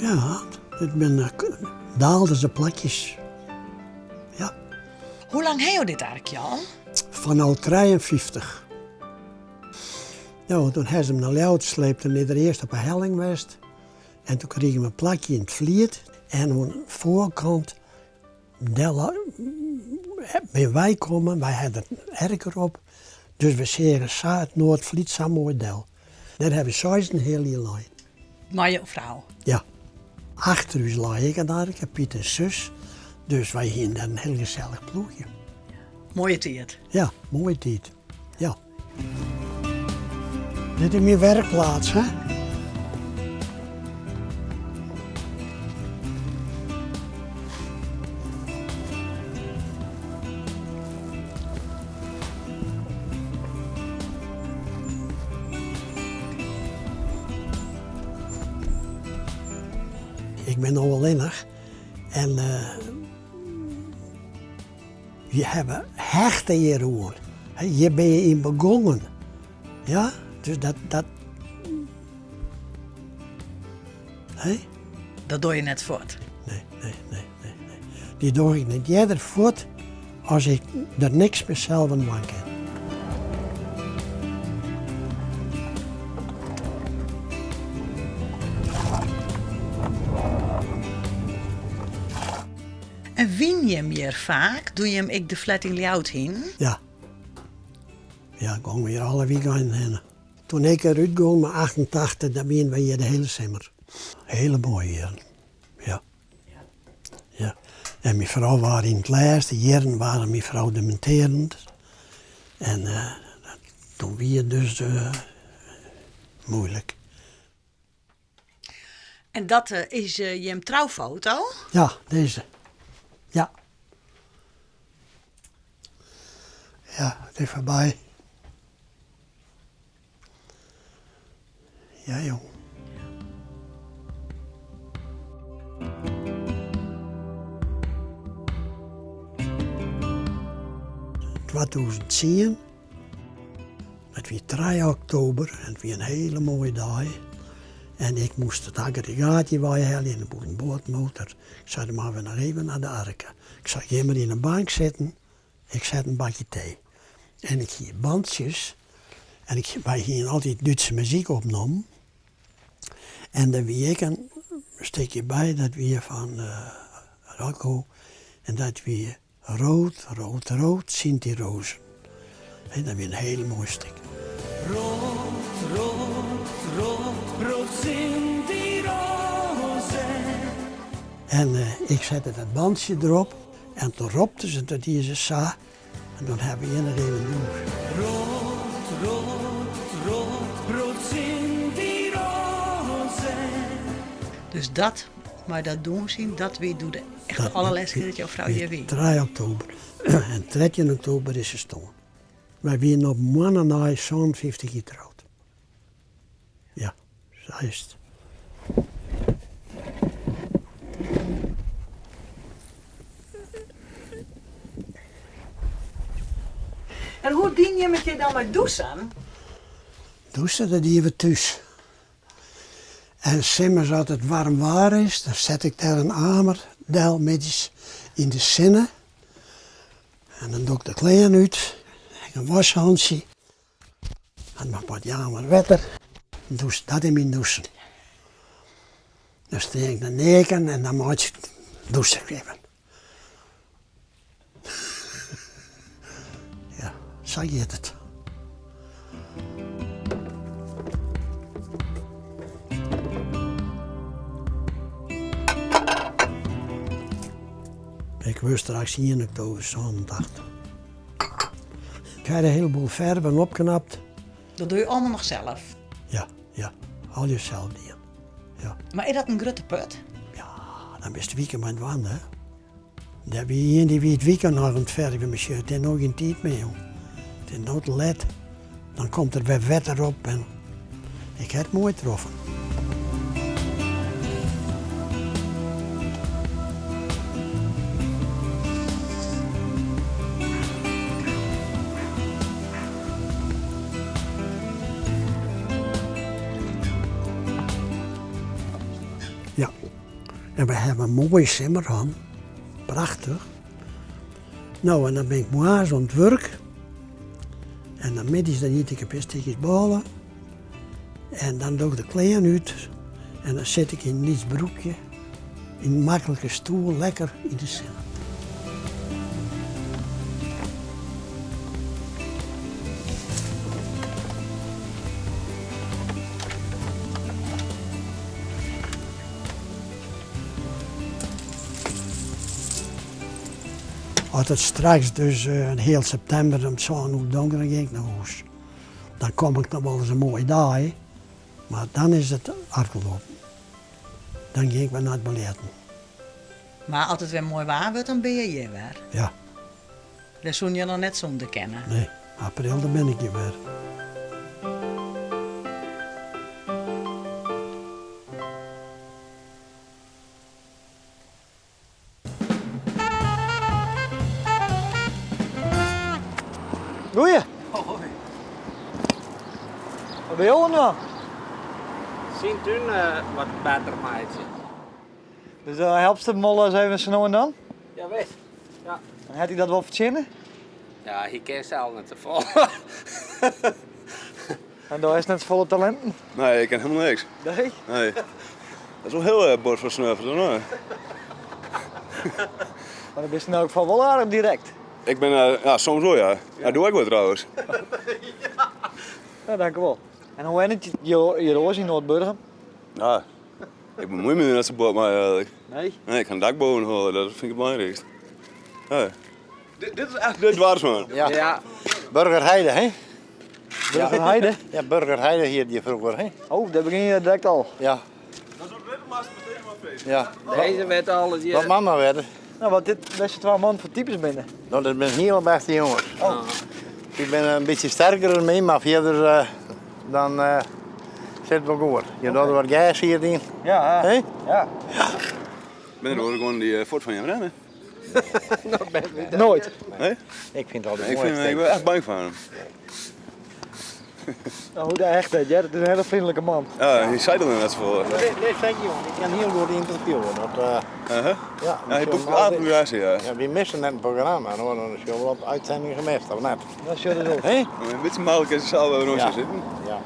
Ja, dit binne daalderse plakjes. Ja. Hoe lang ha jo dit arkje al? Fanôf 53. Ja, want toen ha se him nei Ljouwert sleept en is er earst op 'e helling west. En toen krigen we in plakje yn it Fliet en oan de foarkant del binne wy kommen, wy ha der erker op, dus we seagen sa it Noardfliet sa moai del. Dêr ha we seis-en-in heal jier lein. Mei jo frou? Ja. Achter ús lei ek in arke, Piet en Sus, dus wy hienen dêr in hiel gesellich ploechje. Moaie tiid. Ja, moaie tiid. Ja. Dit is myn werkplaats, hè? Ik bin no allinnich en Je hawwe hechte hjiroan. Hjir binne je yn begongen. Ja, dus dat, dat. Hé? Dat doch je net fuort. Nee, nee, nee, nee, nee. Dy doch ik net earder fuort as ik der niks mear sels oan dwaan kin. En wienen jim hjir faak doe't jim ek de flat yn Ljouwert hienen? Ja. Ja, gongen we hjir alle wykeinen hinne. Toen ik derút gong mei 88, dan wienen we hjir de hiele simmer. Hele moaie jierren, ja. Ja. En myn frou waard yn it lêste jierren waard myn frou demintearjend. En toen wie it dus moeilik. En dat is jim troufoto? Ja, dizze. Ja. Ja, it is foarby. Ja, jong. 2010 It wie trije oktober en it wie in hiele moaie dei. En ik moast it aggregaatje weihelje yn de bûtenboardmotor. Ik sei, dan moatte we noch even nei de arke. Ik sei, gean mar yn de bank sitten, ik set in bakje tee. En ik hie bantsjes en ik, wy hiene altyd Dútse muzyk opnommen. En der wie ek in stikje by, dat wie fan Rocco en dat wie Rot, rot, rot sind die Rosen. En dat wie in hiel moai stik. Rot, rot, rot, rot sind die Rosen. En ik sette dat bantsje derop en toen ropte se, dat die se sa. En dan ha we hjir noch even dûst. Rot, rot, rot, rot sind die Rosen. Dus dat, mei dat dûnsjen, dat wie doe de echt allerlêste kear dat jo frou hjir wie? 3 oktober. En 13 oktober is se stoarn. Wy wienen op moanne nei 57 jier troud. Ja, sa is it. En hoe dienen jim it hjir dan mei dûsen? Dûse, dat dienen we thús. En simmers as it waarm waar is, dan set ik dêr in amer del middeis yn de sinne. En dan doch ik de klean út, in washantsje en noch wat amer wetter. Dûs, dat is myn dûsen. Dan stean ik dan neaken en dan meitsje ik dûs ik even. Ja, sa giet it. Ik wurd straks ien oktober 87. Ik ha in heleboel ferven opknapt. Dat doe je allemaal noch sels? Ja, ja. Allegear sels dien. Ja. Mar is dat in grutte put? Ja, dan bist wiken mei dwaande. Hè? Der wie ien dy wie it wykein noch oan it ferven, mar sjoch, it is no gjin tiid mear, jong. It is no te let. Dan komt der wer wetter op en ik ha it moai troffen. Ja. En we hawwe in moaie simmer hân. Prachtich. No, en dan bin ik moarns oan it wurk. En dan middeis dan yt ik in pear stikjes bôle. En dan doch ik de klean út en dan sit ik yn in lyts broekje yn in maklike stoel lekker yn de sinne. As it straks dus in heal septimber om sân oer donker dan gean ik nei hûs. Dan kom ik noch wolris in moaie dei, mar dan is it ôfgelopen. Dan gean ik wer nei it baljetten. Mar as it wer moai waar wurdt, dan binne je hjir wer? Ja. Dêr soene je noch net sûnder kinne? Nee, april dan bin ik hjir wer. Goeie. Hoi. Wat binne jo oan it dwaan? Syn tún wat better meitsje. Dus helpst him wolris even sa no en dan? Jawis, ja. En hat hy dat wol fertsjinne? Ja, hy kin sels net safolle. En do hast net safolle talinten? Nee, ik ken helemaal niks. Nee? Nee. Dat is wel heel bot foar snuffert, hoor. Mar dan bist yn elk gefal wol aardich direkt. Ik bin, ja, soms wol, ja. Ja, doe ek wol trouwens. Ja, dankewol. En hoe wennet hjir oars yn Noardburgum? Ja, ik bemoei my der net sa bot mei eigenlik. Nee? Nee, ik ha in dak boven hâlde, dat fyn ik it belangrykst. Ja. Dit is echt de doarpsman. Ja. ja. Burgerheide, hè? Burgerheide? Ja, Burgerheide hier die vroeger, hè? Oh, daar begin je direct al. Ja. Dat is ook meteen Ja. Deze werd alles hier. Wat mama werd. Nou, wat dit beste twee man voor types binnen. Nou, dat zijn hele beste jongens. Oh. Ik ben een beetje sterker dan mij, maar verder dan zit het wel goed. Je doet wat gas hier in. Ja. Hè? Ja. Ben er gewoon die voort van je rennen? Nooit. Nee? Ik vind het altijd Ik, mooi. vind, ik ben echt bang van hem. Nou, hoe dat echt, hè? Ja, dat is een hele vriendelijke man. Ja, je zei dat net voor. Nee, zeg jongen, ik kan heel goed interviewen. Dat, Uh-huh. ja, Ja, hij boekt aardig uit, ja. Ja, we missen net een programma. Dan worden we wel op uitzending gemist, of net? Dat is het ook. Hé? Een beetje makkelijk is het zelf bij ons Ja. zitten. Ja.